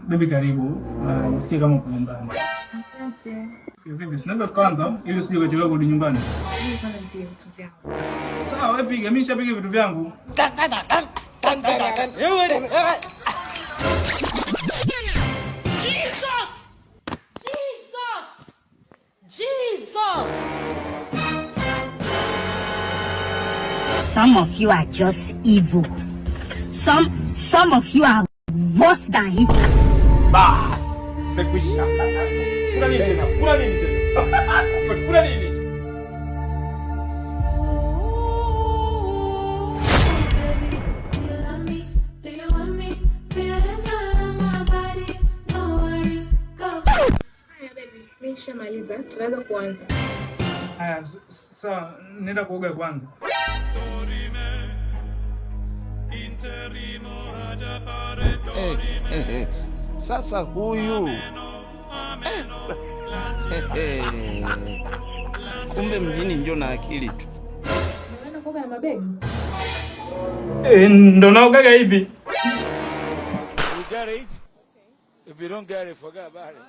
Baby karibu. Nisikie kama uko nyumbani. Asante. Vipi, tunaweza tukaanza ili usije ukachelewa kurudi nyumbani. Mimi kwanza nipige vitu vyangu. Sawa, wewe piga, mimi nishapiga vitu vyangu. Jesus! Jesus! Jesus! Some of you are just evil. Some of you are worse than Hitler. Bas, mekwisha. Kuna nini tena? Kuna nini tena? Kuna nini? Baby, do you love me? Do you want me? Do you dance all on my body? No worry, go. Haya baby, mimi nishamaliza. Tunaweza kuanza. Haya, sawa, nenda kuoga kwanza. Eh, sasa huyu eh, kumbe mjini njo na akili tu. Unaenda kuoga na mabegi? Eh, ndo naogaga hivi. You get it? If you don't get it, forget about it.